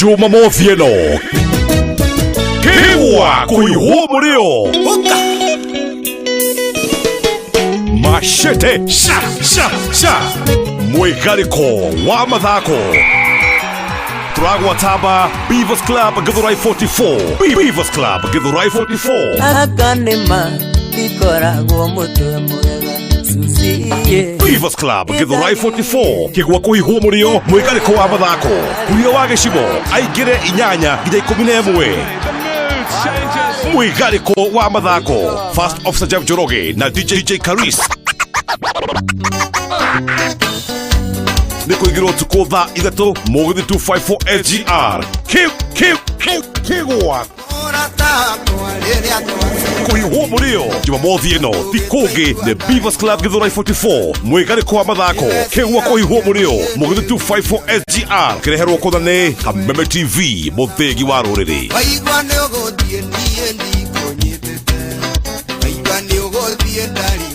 Jumamothi ĩno kĩgwa kũihwo mũrĩo machete sha sha sha mwĩgarĩko wa mathako tũragwatamba Beavers Club Githurai 44. Beavers Club Githurai 44. Anga nĩma ndikoragwo mũtwe mwega Susie. Beavers Club Githurai 44 kĩgwa kũhihwo mũrĩo mwĩgarĩko wa mathako kuria wa gĩcigo aingĩre inyanya nginya 11 mwĩgarĩko wa mathako First Officer Jeff Njoroge na DJ DJ Karis nĩ kũingĩrwo ũtukũ thaa 3 mũgithi 254 SGR kĩgwa kũhiũhwo mũrĩo Jumamothi ĩno ti kũngĩ nĩ Beavers Club Githurai 44 mwĩgarĩko wa mathako kĩgwa kũhiũhwo mũrĩo mũgithi 254 SGR kĩreherwo kũna nĩ Kameme TV mũthĩgi wa rũrĩrĩ. Waigua nĩ ũgũthiĩ, niĩ ndikũnyitĩte. Waigua nĩ ũgũthiĩ ndarĩ.